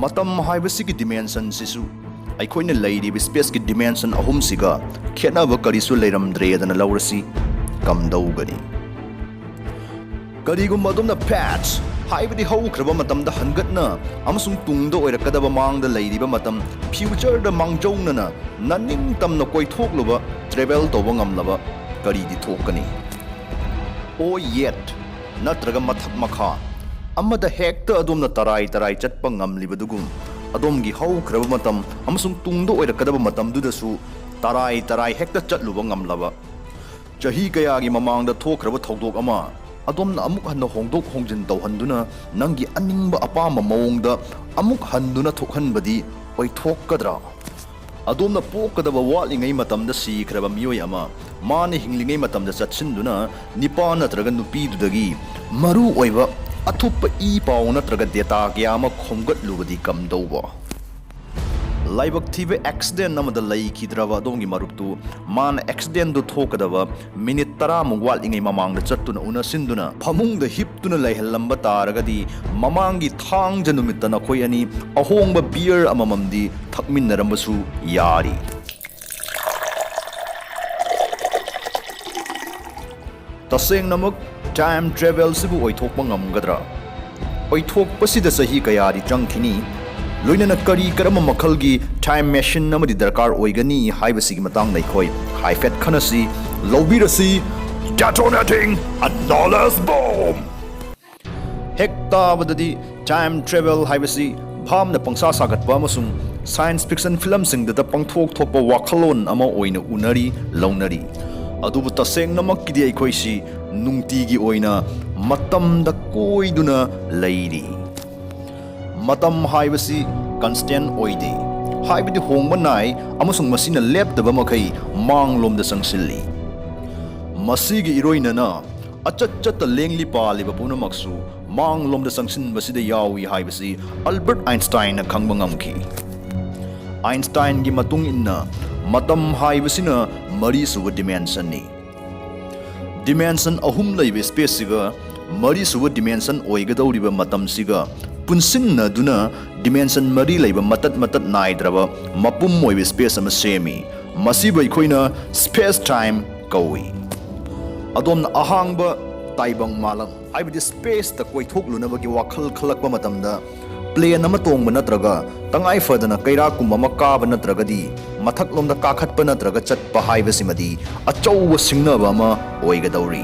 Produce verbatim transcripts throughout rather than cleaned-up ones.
ꯃꯇꯝ ꯍꯥꯏꯕꯁꯤꯒꯤ ꯗꯤꯃꯦꯟꯁꯟꯁꯤꯁꯨ ꯑꯩꯈꯣꯏꯅ ꯂꯩꯔꯤꯕ ꯁ꯭ꯄꯦꯁꯀꯤ ꯗꯤꯃꯦꯟꯁꯟ ꯑꯍꯨꯝꯁꯤꯒ ꯈꯦꯠꯅꯕ ꯀꯔꯤꯁꯨ ꯂꯩꯔꯝꯗ꯭ꯔꯦꯗꯅ ꯂꯧꯔꯁꯤ꯫ ꯀꯝꯗꯧꯒꯅꯤ? ꯀꯔꯤꯒꯨꯝꯕ ꯑꯗꯣꯝꯅ ꯐꯦꯠꯁ, ꯍꯥꯏꯕꯗꯤ ꯍꯧꯈ꯭ꯔꯕ ꯃꯇꯝꯗ ꯍꯟꯒꯠꯅ ꯑꯃꯁꯨꯡ ꯇꯨꯡꯗ ꯑꯣꯏꯔꯛꯀꯗꯕ ꯃꯥꯡꯗ ꯂꯩꯔꯤꯕ ꯃꯇꯝ, ꯐ꯭ꯌꯨꯆꯔꯗ ꯃꯥꯡꯖꯧꯅꯅ ꯅꯅꯤꯡꯇꯝꯅ ꯀꯣꯏꯊꯣꯛꯂꯨꯕ, ꯇ꯭ꯔꯦꯚꯦꯜ ꯇꯧꯕ ꯉꯝꯂꯕ ꯀꯔꯤꯗꯤ ꯊꯣꯛꯀꯅꯤ? ꯑꯣ ꯌꯦꯠ, ꯅꯠꯇ꯭ꯔꯒ ꯃꯊꯛ ꯃꯈꯥ ꯑꯃꯗ ꯍꯦꯛꯇ ꯑꯗꯣꯝꯅ ꯇꯔꯥꯏ ꯇꯔꯥꯏ ꯆꯠꯄ ꯉꯝꯂꯤꯕꯗꯨꯒꯨꯝ, ꯑꯗꯣꯝꯒꯤ ꯍꯧꯈ꯭ꯔꯕ ꯃꯇꯝ ꯑꯃꯁꯨꯡ ꯇꯨꯡꯗ ꯑꯣꯏꯔꯛꯀꯗꯕ ꯃꯇꯝꯗꯨꯗꯁꯨ ꯇꯔꯥꯏ ꯇꯔꯥꯏ ꯍꯦꯛꯇ ꯆꯠꯂꯨꯕ ꯉꯝꯂꯕ, ꯆꯍꯤ ꯀꯌꯥꯒꯤ ꯃꯃꯥꯡꯗ ꯊꯣꯛꯈ꯭ꯔꯕ ꯊꯧꯗꯣꯛ ꯑꯃ ꯑꯗꯣꯝꯅ ꯑꯃꯨꯛ ꯍꯟꯅ ꯍꯣꯡꯗꯣꯛ ꯍꯣꯡꯖꯤꯟ ꯇꯧꯍꯟꯗꯨꯅ ꯅꯪꯒꯤ ꯑꯅꯤꯡꯕ ꯑꯄꯥꯝꯕ ꯃꯑꯣꯡꯗ ꯑꯃꯨꯛ ꯍꯟꯗꯨꯅ ꯊꯣꯛꯍꯟꯕꯗꯤ ꯑꯣꯏꯊꯣꯛꯀꯗ꯭ꯔꯥ? ꯑꯗꯣꯝꯅ ꯄꯣꯛꯀꯗꯕ ꯋꯥꯠꯂꯤꯉꯩ ꯃꯇꯝꯗ ꯁꯤꯈ꯭ꯔꯕ ꯃꯤꯑꯣꯏ ꯑꯃ ꯃꯥꯅ ꯍꯤꯡꯂꯤꯉꯩ ꯃꯇꯝꯗ ꯆꯠꯁꯤꯟꯗꯨꯅ ꯅꯤꯄꯥ ꯅꯠꯇ꯭ꯔꯒ ꯅꯨꯄꯤꯗꯨꯗꯒꯤ ꯃꯔꯨ ꯑꯣꯏꯕ ꯑꯊꯨꯞꯄ ꯏ ꯄꯥꯎ ꯅꯠꯇ꯭ꯔꯒ ꯗꯦꯇꯥ ꯀꯌꯥ ꯑꯃ ꯈꯣꯝꯒꯠꯂꯨꯕꯗꯤ ꯀꯝꯗꯧꯕ? ꯂꯥꯏꯕꯛ ꯊꯤꯕ ꯑꯦꯛꯁꯤꯗꯦꯟ ꯑꯃꯗ ꯂꯩꯈꯤꯗ꯭ꯔꯕ ꯑꯗꯣꯝꯒꯤ ꯃꯔꯨꯞꯇꯨ ꯃꯥꯅ ꯑꯦꯛꯁꯤꯗꯦꯟꯗꯨ ꯊꯣꯛꯀꯗꯕ ꯃꯤꯅꯤꯠ ꯇꯔꯥꯃꯨꯛ ꯋꯥꯠꯂꯤꯉꯩ ꯃꯃꯥꯡꯗ ꯆꯠꯇꯨꯅ ꯎꯅꯁꯤꯟꯗꯨꯅ ꯐꯃꯨꯡꯗ ꯍꯤꯞꯇꯨꯅ ꯂꯩꯍꯜꯂꯝꯕ ꯇꯥꯔꯒꯗꯤ ꯃꯃꯥꯡꯒꯤ ꯊꯥꯡꯖ ꯅꯨꯃꯤꯠꯇ ꯅꯈꯣꯏ ꯑꯅꯤ ꯑꯍꯣꯡꯕ ꯕꯤꯌꯔ ꯑꯃꯃꯝꯗꯤ ꯊꯛꯃꯤꯟꯅꯔꯝꯕꯁꯨ ꯌꯥꯔꯤ꯫ ꯇꯁꯦꯡꯅꯃꯛ ꯇꯥꯏꯝ ꯇ꯭ꯔꯦꯚꯦꯜꯁꯤꯕꯨ ꯑꯣꯏꯊꯣꯛꯄ ꯉꯝꯒꯗ꯭ꯔꯥ? ꯑꯣꯏꯊꯣꯛꯄꯁꯤꯗ ꯆꯍꯤ ꯀꯌꯥꯗꯤ ꯆꯪꯈꯤꯅꯤ? ꯂꯣꯏꯅꯅ ꯀꯔꯤ ꯀꯔꯝꯕ ꯃꯈꯜꯒꯤ ꯇꯥꯏꯝ ꯃꯦꯁꯤꯟ ꯑꯃꯗꯤ ꯗꯔꯀꯥꯔ ꯑꯣꯏꯒꯅꯤ ꯍꯥꯏꯕꯁꯤꯒꯤ ꯃꯇꯥꯡꯗ ꯑꯩꯈꯣꯏ ꯍꯥꯏꯐꯦꯠ ꯈꯟꯅꯁꯤ꯫ ꯂꯧꯕꯤꯔꯁꯤ Detonating a Knowledge Bomb! ꯍꯦꯛ ꯇꯥꯕꯗꯗꯤ ꯇꯥꯏꯝ ꯇ꯭ꯔꯦꯚꯦꯜ ꯍꯥꯏꯕꯁꯤ ꯚꯥꯞꯅ ꯄꯪꯁꯥ ꯁꯥꯒꯠꯄ ꯑꯃꯁꯨꯡ ꯁꯥꯏꯟꯁ ꯐꯤꯛꯁꯟ ꯐꯤꯂꯝꯁꯤꯡꯗꯇ ꯄꯪꯊꯣꯛ ꯊꯣꯛꯄ ꯋꯥꯈꯜꯂꯣꯟ ꯑꯃ ꯑꯣꯏꯅ ꯎꯅꯔꯤ, ꯂꯧꯅꯔꯤ꯫ ꯑꯗꯨꯕꯨ ꯇꯁꯦꯡꯅꯃꯛꯀꯤꯗꯤ ꯑꯩꯈꯣꯏꯁꯤ ꯅꯨꯡꯇꯤꯒꯤ ꯑꯣꯏꯅ ꯃꯇꯝꯗ ꯀꯣꯏꯗꯨꯅ ꯂꯩꯔꯤ꯫ ꯃꯇꯝ ꯍꯥꯏꯕꯁꯤ ꯀꯟꯁꯇꯦꯟ ꯑꯣꯏꯗꯦ, ꯍꯥꯏꯕꯗꯤ ꯍꯣꯡꯕ ꯅꯥꯏ ꯑꯃꯁꯨꯡ ꯃꯁꯤꯅ ꯂꯦꯞꯇꯕ ꯃꯈꯩ ꯃꯥꯡꯂꯣꯝꯗ ꯆꯪꯁꯤꯜꯂꯤ꯫ ꯃꯁꯤꯒꯤ ꯏꯔꯣꯏꯅꯅ ꯑꯆꯠ ꯆꯠꯇ ꯂꯦꯡꯂꯤ ꯄꯥꯜꯂꯤꯕ ꯄꯨꯝꯅꯃꯛꯁꯨ ꯃꯥꯡꯂꯣꯝꯗ ꯆꯪꯁꯤꯟꯕꯁꯤꯗ ꯌꯥꯎꯏ ꯍꯥꯏꯕꯁꯤ ꯑꯜꯕꯔꯠ ꯑꯥꯏꯟꯁꯇꯥꯏꯟꯅ ꯈꯪꯕ ꯉꯝꯈꯤ꯫ ꯑꯥꯏꯟꯁꯇꯥꯏꯟꯒꯤ ꯃꯇꯨꯡ ꯏꯟꯅ ꯃꯇꯝ ꯍꯥꯏꯕꯁꯤꯅ ꯃꯔꯤꯁꯨꯕ ꯗꯤꯃꯦꯟꯁꯟꯅꯤ꯫ ꯗꯤꯃꯦꯟꯁꯟ ꯑꯍꯨꯝ ꯂꯩꯕ ꯁ꯭ꯄꯦꯁꯁꯤꯒ ꯃꯔꯤꯁꯨꯕ ꯗꯤꯃꯦꯟꯁꯟ ꯑꯣꯏꯒꯗꯧꯔꯤꯕ ꯃꯇꯝꯁꯤꯒ ꯄꯨꯟꯁꯤꯟꯅꯗꯨꯅ dimension ꯃꯔꯤ ꯂꯩꯕ ꯃꯇꯠ ꯃꯇꯠ ꯅꯥꯏꯗ꯭ꯔꯕ ꯃꯄꯨꯝ ꯑꯣꯏꯕ space ꯑꯃ ꯁꯦꯝꯃꯤ꯫ ꯃꯁꯤꯕꯨ ꯑꯩꯈꯣꯏꯅ space time ꯀꯧꯏ꯫ ꯑꯗꯣꯝꯅ ꯑꯍꯥꯡꯕ ꯇꯥꯏꯕꯪ ꯃꯥꯂꯪ, ꯍꯥꯏꯕꯗꯤ space ꯇ ꯀꯣꯏꯊꯣꯛꯂꯨꯅꯕꯒꯤ ꯋꯥꯈꯜ ꯈꯜꯂꯛꯄ ꯃꯇꯝꯗ, plane ꯑꯃ ꯇꯣꯡꯕ ꯅꯠꯇ꯭ꯔꯒ ꯇꯉꯥꯏ ꯐꯗꯅ ꯀꯩꯔꯥꯛꯀꯨꯝꯕ ꯑꯃ ꯀꯥꯕ ꯅꯠꯇ꯭ꯔꯒꯗꯤ ꯃꯊꯛꯂꯣꯝꯗ ꯀꯥꯈꯠꯄ ꯅꯠꯇ꯭ꯔꯒ ꯆꯠꯄ ꯍꯥꯏꯕꯁꯤꯃꯗꯤ ꯑꯆꯧꯕ ꯁꯤꯡꯅꯕ ꯑꯃ ꯑꯣꯏꯒꯗꯧꯔꯤ꯫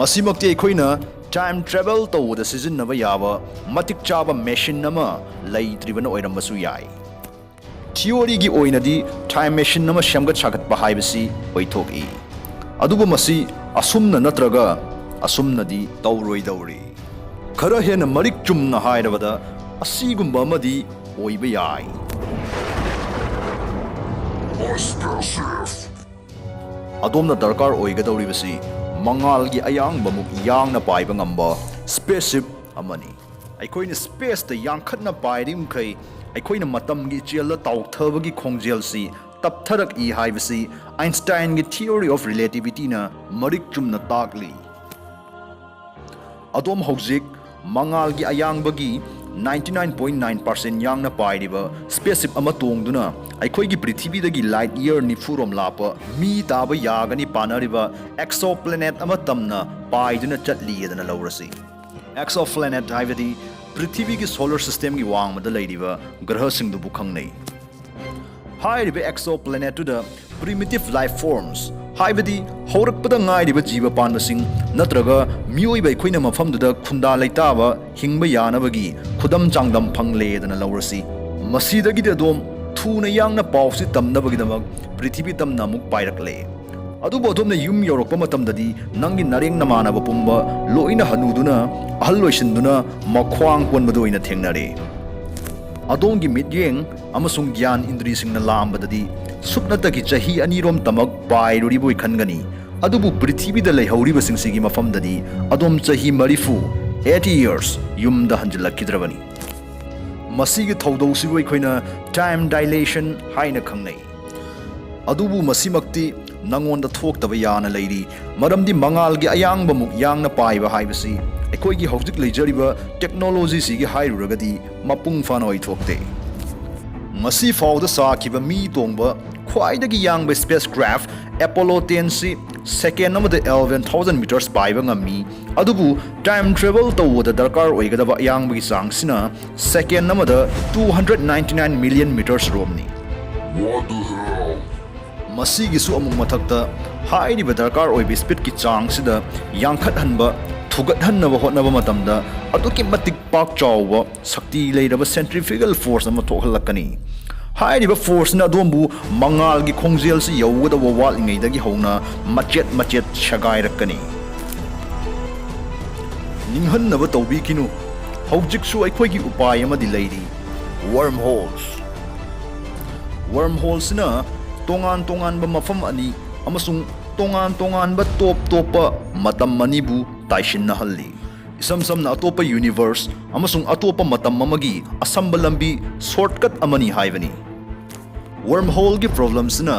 ꯃꯁꯤꯃꯛꯇꯤ ꯑꯩꯈꯣꯏꯅ time travel ꯇꯧꯕꯗ ꯁꯤꯖꯤꯟꯅꯕ ꯌꯥꯕ ꯃꯇꯤꯛ ꯆꯥꯕ machine ꯑꯃ ꯂꯩꯇ꯭ꯔꯤꯕꯅ ꯑꯣꯏꯔꯝꯕꯁꯨ ꯌꯥꯏ꯫ Theory ꯒꯤ ꯑꯣꯏꯅꯗꯤ time machine ꯑꯃ ꯁꯦꯝꯒꯠ ꯁꯥꯒꯠꯄ ꯍꯥꯏꯕꯁꯤ ꯑꯣꯏꯊꯣꯛꯏ꯫ ꯑꯗꯨꯕꯨ ꯃꯁꯤ ꯑꯁꯨꯝꯅ ꯅꯠꯇ꯭ꯔꯒ ꯑꯁꯨꯝꯅꯗꯤ ꯇꯧꯔꯣꯏꯗꯧꯔꯤ꯫ ꯈꯔ ꯍꯦꯟꯅ ꯃꯔꯤꯛ ꯆꯨꯝꯅ ꯍꯥꯏꯔꯕꯗ, ꯑꯁꯤꯒꯨꯝꯕ ꯑꯃꯗꯤ ꯑꯣꯏꯕ ꯌꯥꯏ꯫ ꯑꯗꯣꯝꯅ ꯗꯔꯀꯥꯔ ꯑꯣꯏꯒꯗꯧꯔꯤꯕꯁꯤ ꯃꯉꯥꯜꯒꯤ ꯑꯌꯥꯡꯕꯃꯨꯛ ꯌꯥꯡꯅ ꯄꯥꯏꯕ ꯉꯝꯕ spaceship ꯑꯃꯅꯤ꯫ ꯑꯩꯈꯣꯏꯅ space ꯇ ꯌꯥꯡꯈꯠꯅ ꯄꯥꯏꯔꯤꯃꯈꯩ, ꯑꯩꯈꯣꯏꯅ ꯃꯇꯝꯒꯤ ꯏꯆꯦꯜꯗ ꯇꯥꯎꯊꯕꯒꯤ ꯈꯣꯡꯖꯦꯜꯁꯤ ꯇꯞꯊꯔꯛꯏ ꯍꯥꯏꯕꯁꯤ Einstein ꯒꯤ theory of relativity ꯅ ꯃꯔꯤꯛ ꯆꯨꯝꯅ ꯇꯥꯛꯂꯤ꯫ ꯑꯗꯣꯝ ꯍꯧꯖꯤꯛ ꯃꯉꯥꯜꯒꯤ ꯑꯌꯥꯡꯕꯒꯤ ninety nine point nine percent ꯌꯥꯡꯅ ꯄꯥꯏꯔꯤꯕ spaceship ꯑꯃ ꯇꯣꯡꯗꯨꯅ ꯑꯩꯈꯣꯏꯒꯤ ꯄ꯭ꯔꯤꯊꯤꯕꯤꯗꯒꯤ light year ꯅꯤꯐꯨ ꯔꯣꯝ ꯂꯥꯞꯄ ꯃꯤ ꯇꯥꯕ ꯌꯥꯒꯅꯤ ꯄꯥꯅꯔꯤꯕ exoplanet ꯑꯃ ꯇꯝꯅ ꯄꯥꯏꯗꯨꯅ ꯆꯠꯂꯤ ꯑꯗꯨꯅ ꯂꯧꯔꯁꯤ꯫ Exoplanet ꯍꯥꯏꯕꯗꯤ ꯄ꯭ꯔꯤꯊꯤꯕꯤꯒꯤ solar system ꯒꯤ ꯋꯥꯡꯃꯗ ꯂꯩꯔꯤꯕ ꯒ꯭ꯔꯍꯁꯤꯡꯗꯨꯕꯨ ꯈꯪꯅꯩ꯫ ꯍꯥꯏꯔꯤꯕ exoplanet ꯇꯨꯗ primitive life forms, ꯍꯥꯏꯕꯗꯤ ꯍꯧꯔꯛꯄꯗ ꯉꯥꯏꯔꯤꯕ ꯖꯤꯕ ꯄꯥꯟꯕꯁꯤꯡ ꯅꯠꯇ꯭ꯔꯒ ꯃꯤꯑꯣꯏꯕ ꯑꯩꯈꯣꯏꯅ ꯃꯐꯝꯗꯨꯗ ꯈꯨꯟꯗꯥ ꯂꯩꯇꯥꯕ ꯍꯤꯡꯕ ꯌꯥꯅꯕꯒꯤ ꯈꯨꯗꯝ ꯆꯥꯡꯗꯝ ꯐꯪꯂꯦꯗꯅ ꯂꯧꯔꯁꯤ꯫ ꯃꯁꯤꯗꯒꯤꯗꯤ ꯑꯗꯣꯝ ꯊꯨꯅ ꯌꯥꯡꯅ ꯄꯥꯎꯁꯤ ꯇꯝꯅꯕꯒꯤꯗꯃꯛ ꯄ꯭ꯔꯤꯊꯤꯕꯤ ꯇꯝꯅ ꯑꯃꯨꯛ ꯄꯥꯏꯔꯛꯂꯦ꯫ ꯑꯗꯨꯕꯨ ꯑꯗꯣꯝꯅ ꯌꯨꯝ ꯌꯧꯔꯛꯄ ꯃꯇꯝꯗꯗꯤ ꯅꯪꯒꯤ ꯅꯔꯦꯡ ꯅꯃꯥꯟꯅꯕ ꯄꯨꯝꯕ ꯂꯣꯏꯅ ꯍꯅꯨꯗꯨꯅ, ꯑꯍꯜ ꯑꯣꯏꯁꯤꯟꯗꯨꯅ ꯃꯈ꯭ꯋꯥꯡ ꯀꯣꯟꯕꯗꯨ ꯑꯣꯏꯅ ꯊꯦꯡꯅꯔꯦ꯫ ꯑꯗꯣꯝꯒꯤ ꯃꯤꯠꯌꯦꯡ ꯑꯃꯁꯨꯡ ꯒ꯭ꯌꯥꯟ ꯏꯟꯗ꯭ꯔꯤꯁꯤꯡꯅ ꯂꯥꯝꯕꯗꯗꯤ ꯁꯨꯞꯅꯇꯒꯤ ꯆꯍꯤ ꯑꯅꯤꯔꯣꯝꯇꯃꯛ ꯄꯥꯏꯔꯨꯔꯤꯕꯣꯏ ꯈꯟꯒꯅꯤ꯫ ꯑꯗꯨꯕꯨ ꯄ꯭ꯔꯤꯊꯤꯕꯤꯗ ꯂꯩꯍꯧꯔꯤꯕꯁꯤꯡꯁꯤꯒꯤ ꯃꯐꯝꯗꯗꯤ ꯑꯗꯣꯝ ꯆꯍꯤ ꯃꯔꯤꯐꯨ, eighty years, ꯌꯨꯝꯗ ꯍꯟꯖꯤꯜꯂꯛꯈꯤꯗ꯭ꯔꯕꯅꯤ꯫ ꯃꯁꯤꯒꯤ ꯊꯧꯗꯧꯁꯤꯕꯨ ꯑꯩꯈꯣꯏꯅ time dilation ꯍꯥꯏꯅ ꯈꯪꯅꯩ꯫ ꯑꯗꯨꯕꯨ ꯃꯁꯤꯃꯛꯇꯤ ꯅꯉꯣꯟꯗ ꯊꯣꯛꯇꯕ ꯌꯥꯅ ꯂꯩꯔꯤ꯫ ꯃꯔꯝꯗꯤ ꯃꯉꯥꯜꯒꯤ ꯑꯌꯥꯡꯕꯃꯨꯛ ꯌꯥꯡꯅ ꯄꯥꯏꯕ ꯍꯥꯏꯕꯁꯤ ꯑꯩꯈꯣꯏꯒꯤ ꯍꯧꯖꯤꯛ ꯂꯩꯖꯔꯤꯕ ꯇꯦꯛꯅꯣꯂꯣꯖꯤꯁꯤꯒꯤ ꯍꯥꯏꯔꯨꯔꯒꯗꯤ ꯃꯄꯨꯡ ꯐꯥꯅ ꯑꯣꯏꯊꯣꯛꯇꯦ꯫ ꯉꯁꯤ ꯐꯥꯎꯗ ꯁꯥꯈꯤꯕ ꯃꯤ ꯇꯣꯡꯕ ꯈ꯭ꯋꯥꯏꯗꯒꯤ ꯌꯥꯡꯕ ꯁ꯭ꯄꯦꯁ ꯀ꯭ꯔꯥꯐ ꯑꯦꯄꯣꯂꯣ ꯇꯦꯟꯁꯤ ꯁꯦꯀꯦꯟ ꯑꯃꯗ eleven thousand meters ꯄꯥꯏꯕ ꯉꯝꯃꯤ꯫ ꯑꯗꯨꯕꯨ ꯇꯥꯏꯝ ꯇ꯭ꯔꯦꯚꯦꯜ ꯇꯧꯕꯗ ꯗꯔꯀꯥꯔ ꯑꯣꯏꯒꯗꯕ ꯑꯌꯥꯡꯕꯒꯤ ꯆꯥꯡꯁꯤꯅ ꯁꯦꯀꯦꯟ ꯑꯃꯗ two hundred ninety nine million meters ꯔꯣꯝꯅꯤ꯫ ꯃꯁꯤꯒꯤꯁꯨ ꯑꯃꯨꯛ ꯃꯊꯛꯇ ꯍꯥꯏꯔꯤꯕ ꯗꯔꯀꯥꯔ ꯑꯣꯏꯕ ꯁ꯭ꯄꯤꯗꯀꯤ ꯆꯥꯡꯁꯤꯗ ꯌꯥꯡꯈꯠꯍꯟꯕ, ꯊꯨꯒꯠꯍꯟꯅꯕ ꯍꯣꯠꯅꯕ ꯃꯇꯝꯗ ꯑꯗꯨꯛꯀꯤ ꯃꯇꯤꯛ ꯄꯥꯛ ꯆꯥꯎꯕ ꯁꯛꯇꯤ ꯂꯩꯔꯕ ꯁꯦꯟꯇ꯭ꯔꯤꯐ꯭ꯌꯨꯒꯦꯜ ꯐꯣꯔꯁ ꯑꯃ ꯊꯣꯛꯍꯜꯂꯛꯀꯅꯤ꯫ ꯍꯥꯏꯔꯤꯕ ꯐꯣꯔꯁꯅ ꯑꯗꯣꯝꯕꯨ ꯃꯉꯥꯜꯒꯤ ꯈꯣꯡꯖꯦꯜꯁꯤ ꯌꯧꯒꯗꯧꯕ ꯋꯥꯠꯂꯤꯉꯩꯗꯒꯤ ꯍꯧꯅ ꯃꯆꯦꯠ ꯃꯆꯦꯠ ꯁꯦꯒꯥꯏꯔꯛꯀꯅꯤ꯫ ꯅꯤꯡꯍꯟꯅꯕ ꯇꯧꯕꯤꯈꯤꯅꯨ, ꯍꯧꯖꯤꯛꯁꯨ ꯑꯩꯈꯣꯏꯒꯤ ꯎꯄꯥꯏ ꯑꯃꯗꯤ ꯂꯩꯔꯤ꯫ ꯋꯔꯝ ꯍꯣꯜꯁ꯫ ꯋꯔꯝ ꯍꯣꯜꯁꯤꯅ ꯇꯣꯉꯥꯟ ꯇꯣꯉꯥꯟꯕ ꯃꯐꯝ ꯑꯅꯤ ꯑꯃꯁꯨꯡ ꯇꯣꯉꯥꯟ ꯇꯣꯉꯥꯟꯕ ꯇꯣꯞ ꯇꯣꯞꯄ ꯃꯇꯝ ꯑꯅꯤꯕꯨ ꯇꯥꯏꯁꯤꯟꯅꯍꯜꯂꯤ꯫ ꯏꯁꯝ ꯁꯝꯅ, ꯑꯇꯣꯞꯄ ꯌꯨꯅꯤꯚꯔꯁ ꯑꯃꯁꯨꯡ ꯑꯇꯣꯞꯄ ꯃꯇꯝ ꯑꯃꯒꯤ ꯑꯁꯝꯕ ꯂꯝꯕꯤ, ꯁꯣꯔꯠꯀꯠ ꯑꯃꯅꯤ ꯍꯥꯏꯕꯅꯤ꯫ ꯋꯔꯝ ꯍꯣꯜꯒꯤ ꯄ꯭ꯔꯣꯕ꯭ꯂꯦꯝꯁꯤꯅ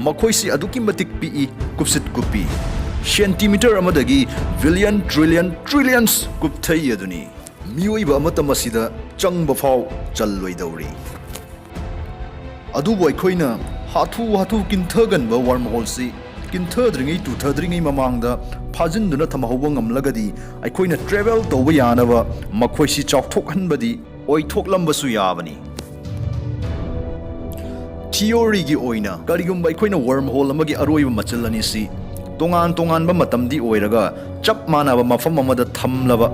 ꯃꯈꯣꯏꯁꯤ ꯑꯗꯨꯛꯀꯤ ꯃꯇꯤꯛ ꯄꯤꯛꯏ, ꯀꯨꯞꯁꯤꯠ ꯀꯨꯞꯄꯤ꯫ ꯁꯦꯟꯇꯤꯃꯤꯇꯔ ꯑꯃꯗꯒꯤ ꯕꯤꯂꯤꯌꯟ, ꯇ꯭ꯔꯤꯂꯤꯌꯟ, ꯇ꯭ꯔꯤꯂꯤꯌꯟꯁ ꯀꯨꯞꯊꯩ ꯑꯗꯨꯅꯤ꯫ ꯃꯤꯑꯣꯏꯕ ꯑꯃꯠꯇ ꯃꯁꯤꯗ ꯆꯪꯕ ꯐꯥꯎ ꯆꯜꯂꯣꯏꯗꯧꯔꯤ꯫ ꯑꯗꯨꯕꯨ ꯑꯩꯈꯣꯏꯅ ꯍꯥꯊꯨ ꯍꯥꯊꯨ ꯀꯤꯟꯊꯒꯟꯕ ꯋꯔꯝ ꯍꯣꯜꯁꯤ ꯀꯤꯟꯊꯗ꯭ꯔꯤꯉꯩ ꯇꯨꯊꯗ꯭ꯔꯤꯉꯩ ꯃꯃꯥꯡꯗ ꯐꯥꯖꯤꯟꯗꯨꯅ ꯊꯝꯍꯧꯕ ꯉꯝꯂꯒꯗꯤ, ꯑꯩꯈꯣꯏꯅ ꯇ꯭ꯔꯦꯚꯦꯜ ꯇꯧꯕ ꯌꯥꯅꯕ ꯃꯈꯣꯏꯁꯤ ꯆꯥꯎꯊꯣꯛꯍꯟꯕꯗꯤ ꯑꯣꯏꯊꯣꯛꯂꯝꯕꯁꯨ ꯌꯥꯕꯅꯤ꯫ ꯊꯤꯑꯣꯔꯤꯒꯤ ꯑꯣꯏꯅ, ꯀꯔꯤꯒꯨꯝꯕ ꯑꯩꯈꯣꯏꯅ ꯋꯔꯝ ꯍꯣꯜ ꯑꯃꯒꯤ ꯑꯔꯣꯏꯕ ꯃꯆꯤꯜ ꯑꯅꯤꯁꯤ ꯇꯣꯉꯥꯟ ꯇꯣꯉꯥꯟꯕ ꯃꯇꯝꯗꯤ ꯑꯣꯏꯔꯒ ꯆꯞ ꯃꯥꯟꯅꯕ ꯃꯐꯝ ꯑꯃꯗ ꯊꯝꯂꯕ,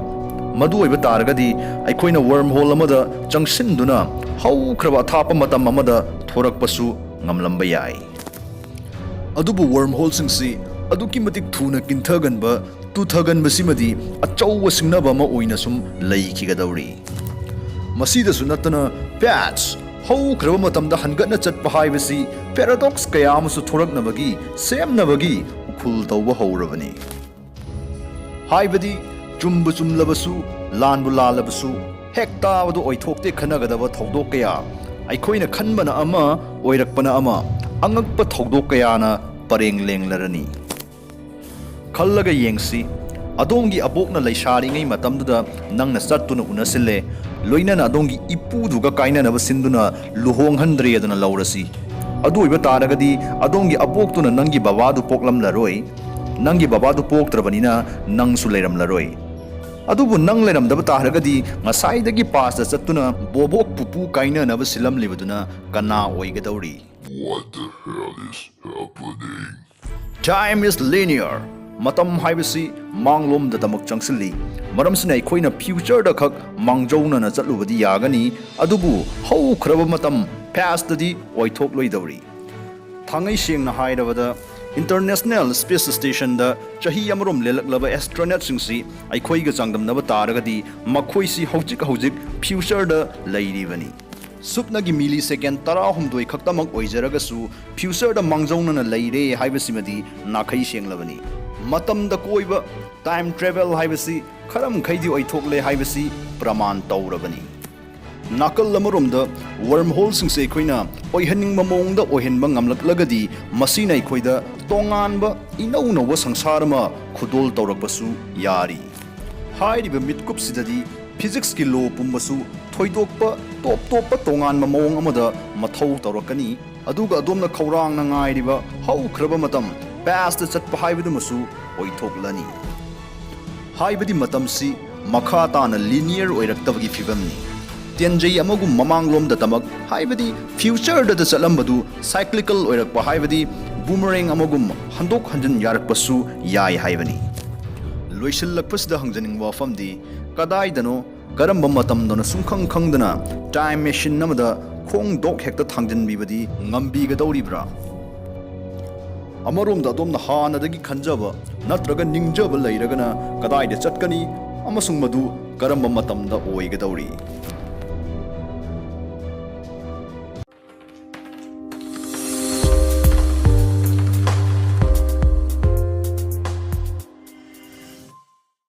ꯃꯗꯨ ꯑꯣꯏꯕ ꯇꯥꯔꯒꯗꯤ ꯑꯩꯈꯣꯏꯅ ꯋꯔꯝ ꯍꯣꯜ ꯑꯃꯗ ꯆꯪꯁꯤꯟꯗꯨꯅ ꯍꯧꯈ꯭ꯔꯕ ꯑꯊꯥꯞꯄ ꯃꯇꯝ ꯑꯃꯗ ꯊꯣꯔꯛꯄꯁꯨ ꯉꯝꯂꯝꯕ ꯌꯥꯏ꯫ ꯑꯗꯨꯕꯨ ꯋꯔꯝ ꯍꯣꯜꯁꯤꯡꯁꯤ ꯑꯗꯨꯛꯀꯤ ꯃꯇꯤꯛ ꯊꯨꯅ ꯀꯤꯟꯊꯒꯟꯕ, ꯇꯨꯊꯒꯟꯕꯁꯤꯃꯗꯤ ꯑꯆꯧꯕ ꯁꯤꯡꯅꯕ ꯑꯃ ꯑꯣꯏꯅ ꯁꯨꯝ ꯂꯩꯈꯤꯒꯗꯧꯔꯤ꯫ ꯃꯁꯤꯗꯁꯨ ꯅꯠꯇꯅ, ꯄꯦꯠꯁ, ꯍꯧꯈ꯭ꯔꯕ ꯃꯇꯝꯗ ꯍꯟꯒꯠꯅ ꯆꯠꯄ ꯍꯥꯏꯕꯁꯤ ꯄꯦꯔꯥꯗꯣꯛꯁ ꯀꯌꯥ ꯑꯃꯁꯨ ꯊꯣꯔꯛꯅꯕꯒꯤ, ꯁꯦꯝꯅꯕꯒꯤ ꯎꯈꯨꯜ ꯇꯧꯕ ꯍꯧꯔꯕꯅꯤ꯫ ꯍꯥꯏꯕꯗꯤ, ꯆꯨꯝꯕꯨ ꯆꯨꯝꯂꯕꯁꯨ, ꯂꯥꯟꯕꯨ ꯂꯥꯜꯂꯕꯁꯨ, ꯍꯦꯛ ꯇꯥꯕꯗ ꯑꯣꯏꯊꯣꯛꯇꯦ ꯈꯟꯅꯒꯗꯕ ꯊꯧꯗꯣꯛ ꯀꯌꯥ, ꯑꯩꯈꯣꯏꯅ ꯈꯟꯕꯅ ꯑꯃ, ꯑꯣꯏꯔꯛꯄꯅ ꯑꯃ, ꯑꯉꯛꯄ ꯊꯧꯗꯣꯛ ꯀꯌꯥꯅ ꯄꯔꯦꯡ ꯂꯦꯡꯂꯔꯅꯤ꯫ ꯈꯜꯂꯒ ꯌꯦꯡꯁꯤ, ꯑꯗꯣꯝꯒꯤ ꯑꯕꯣꯛꯅ ꯂꯩꯁꯥꯔꯤꯉꯩ ꯃꯇꯝꯗꯨꯗ ꯅꯪꯅ ꯆꯠꯇꯨꯅ ꯎꯅꯁꯤꯜꯂꯦ, ꯂꯣꯏꯅꯅ ꯑꯗꯣꯝꯒꯤ ꯏꯄꯨꯗꯨꯒ ꯀꯥꯏꯅꯅꯕ ꯁꯤꯟꯗꯨꯅ ꯂꯨꯍꯣꯡꯍꯟꯗ꯭ꯔꯦꯗꯅ ꯂꯧꯔꯁꯤ꯫ ꯑꯗꯨ ꯑꯣꯏꯕ ꯇꯥꯔꯒꯗꯤ ꯑꯗꯣꯝꯒꯤ ꯑꯕꯣꯛꯇꯨꯅ ꯅꯪꯒꯤ ꯕꯕꯥꯗꯨ ꯄꯣꯛꯂꯝꯂꯔꯣꯏ, ꯅꯪꯒꯤ ꯕꯕꯥꯗꯨ ꯄꯣꯛꯇ꯭ꯔꯕꯅꯤꯅ ꯅꯪꯁꯨ ꯂꯩꯔꯝꯂꯔꯣꯏ꯫ ꯑꯗꯨꯕꯨ ꯅꯪ ꯂꯩꯔꯝꯗꯕ ꯇꯥꯔꯒꯗꯤ ꯉꯁꯥꯏꯗꯒꯤ ꯄꯥꯁꯇ ꯆꯠꯇꯨꯅ ꯕꯣꯕꯣꯛ ꯄꯨꯄꯨ ꯀꯥꯏꯅꯅꯕ ꯁꯤꯜꯂꯝꯂꯤꯕꯗꯨꯅ ꯀꯅꯥ ꯑꯣꯏꯒꯗꯧꯔꯤ? What the hell is happening? Time is linear. ꯃꯇꯝ ꯍꯥꯏꯕꯁꯤ ꯃꯥꯡꯂꯣꯝꯗ ꯗꯃꯛ ꯆꯪꯁꯤꯜꯂꯤ꯫ ꯃꯔꯝꯁꯤꯅ ꯑꯩꯈꯣꯏꯅ ꯐ꯭ꯌꯨꯆꯔꯗ ꯈꯛ ꯃꯥꯡꯖꯧꯅꯅ ꯆꯠꯂꯨꯕꯗꯤ ꯌꯥꯒꯅꯤ, ꯑꯗꯨꯕꯨ ꯍꯧꯈ꯭ꯔꯕ ꯃꯇꯝ ꯄꯥꯁꯇꯗꯤ ꯑꯣꯏꯊꯣꯛꯂꯣꯏꯗꯧꯔꯤ꯫ ꯊꯥꯡꯉꯩ ꯁꯦꯡꯅ ꯍꯥꯏꯔꯕꯗ, ꯏꯟꯇꯔꯅꯦꯁꯅꯦꯜ ꯁ꯭ꯄꯦꯁ ꯁ꯭ꯇꯦꯁꯟꯗ ꯆꯍꯤ ꯑꯃꯔꯣꯝ ꯂꯦꯜꯂꯛꯂꯕ ꯑꯦꯁꯇ꯭ꯔꯣꯅꯠꯁꯤꯡꯁꯤ ꯑꯩꯈꯣꯏꯒ ꯆꯥꯡꯗꯝꯅꯕ ꯇꯥꯔꯒꯗꯤ ꯃꯈꯣꯏꯁꯤ ꯍꯧꯖꯤꯛ ꯍꯧꯖꯤꯛ ꯐ꯭ꯌꯨꯆꯔꯗ ꯂꯩꯔꯤꯕꯅꯤ꯫ ꯁꯨꯞꯅꯒꯤ ꯃꯤꯂꯤ ꯁꯦꯀꯦꯟ ꯇꯔꯥꯍꯨꯝꯗꯣꯏ ꯈꯛꯇꯃꯛ ꯑꯣꯏꯖꯔꯒꯁꯨ ꯐ꯭ꯌꯨꯆꯔꯗ ꯃꯥꯡꯖꯧꯅꯅ ꯂꯩꯔꯦ ꯍꯥꯏꯕꯁꯤꯃꯗꯤ ꯅꯥꯈꯩ ꯁꯦꯡꯂꯕꯅꯤ꯫ ꯃꯇꯝꯗ ꯀꯣꯏꯕ, ꯇꯥꯏꯝ ꯇ꯭ꯔꯦꯚꯦꯜ ꯍꯥꯏꯕꯁꯤ ꯈꯔ ꯃꯈꯩꯗꯤ ꯑꯣꯏꯊꯣꯛꯂꯦ ꯍꯥꯏꯕꯁꯤ ꯄ꯭ꯔꯃꯥꯟ ꯇꯧꯔꯕꯅꯤ꯫ ꯅꯥꯀꯜ ꯑꯃꯔꯣꯝꯗ ꯋꯔꯝ ꯍꯣꯜꯁꯤꯡꯁꯦ ꯑꯩꯈꯣꯏꯅ ꯑꯣꯏꯍꯟꯅꯤꯡꯕ ꯃꯑꯣꯡꯗ ꯑꯣꯏꯍꯟꯕ ꯉꯝꯂꯛꯂꯒꯗꯤ ꯃꯁꯤꯅ ꯑꯩꯈꯣꯏꯗ ꯇꯣꯉꯥꯟꯕ ꯏꯅꯧ ꯅꯧꯕ ꯁꯪꯁꯥꯔ ꯑꯃ ꯈꯨꯗꯣꯜ ꯇꯧꯔꯛꯄꯁꯨ ꯌꯥꯔꯤ꯫ ꯍꯥꯏꯔꯤꯕ ꯃꯤꯠꯀꯨꯞꯁꯤꯗꯗꯤ ꯐꯤꯖꯤꯛꯁꯀꯤ ꯂꯣ ꯄꯨꯝꯕꯁꯨ ꯊꯣꯏꯗꯣꯛꯄ ꯇꯣꯞ ꯇꯣꯞꯄ ꯇꯣꯉꯥꯟꯕ ꯃꯑꯣꯡ ꯑꯃꯗ ꯃꯊꯧ ꯇꯧꯔꯛꯀꯅꯤ, ꯑꯗꯨꯒ ꯑꯗꯣꯝꯅ ꯈꯧꯔꯥꯡꯅ ꯉꯥꯏꯔꯤꯕ ꯍꯧꯈ꯭ꯔꯕ ꯃꯇꯝ ꯄꯥꯁꯇ ꯆꯠꯄ ꯍꯥꯏꯕꯗꯨꯃꯁꯨ ꯑꯣꯏꯊꯣꯛꯂꯅꯤ꯫ ꯍꯥꯏꯕꯗꯤ ꯃꯇꯝꯁꯤ ꯃꯈꯥ ꯇꯥꯅ ꯂꯤꯅꯤꯌꯔ ꯑꯣꯏꯔꯛꯇꯕꯒꯤ ꯐꯤꯕꯝꯅꯤ꯫ ꯇꯦꯟꯖꯩ ꯑꯃꯒꯨꯝ ꯃꯃꯥꯡꯂꯣꯝꯗ ꯇꯃꯛ, ꯍꯥꯏꯕꯗꯤ ꯐ꯭ꯌꯨꯆꯔꯗ ꯆꯠꯂꯝꯕꯗꯨ ꯁꯥꯏꯀ꯭ꯂꯤꯀꯜ ꯑꯣꯏꯔꯛꯄ, ꯍꯥꯏꯕꯗꯤ ꯕꯨꯃꯔꯦꯡ ꯑꯃꯒꯨꯝ ꯍꯟꯗꯣꯛ ꯍꯟꯖꯤꯟ ꯌꯥꯔꯛꯄꯁꯨ ꯌꯥꯏ ꯍꯥꯏꯕꯅꯤ꯫ ꯂꯣꯏꯁꯤꯜꯂꯛꯄꯁꯤꯗ ꯍꯪꯖꯅꯤꯡꯕ ꯋꯥꯐꯝꯗꯤ, ꯀꯗꯥꯏꯗꯅꯣ ꯀꯔꯝꯕ ꯃꯇꯝꯗꯅꯣ ꯁꯨꯡꯈꯪ ꯈꯪꯗꯅ ꯇꯥꯏꯝ ꯃꯦꯁꯤꯟ ꯑꯃꯗ ꯈꯣꯡꯗꯣꯛ ꯍꯦꯛꯇ ꯊꯥꯡꯖꯤꯟꯕꯤꯕꯗꯤ ꯉꯝꯕꯤꯒꯗꯧꯔꯤꯕ꯭ꯔꯥ? ꯑꯃꯔꯣꯝꯗ ꯑꯗꯣꯝꯅ ꯍꯥꯟꯅꯗꯒꯤ ꯈꯟꯖꯕ ꯅꯠꯇ꯭ꯔꯒ ꯅꯤꯡꯖꯕ ꯂꯩꯔꯒꯅ ꯀꯗꯥꯏꯗ ꯆꯠꯀꯅꯤ ꯑꯃꯁꯨꯡ ꯃꯗꯨ ꯀꯔꯝꯕ ꯃꯇꯝꯗ ꯑꯣꯏꯒꯗꯧꯔꯤ?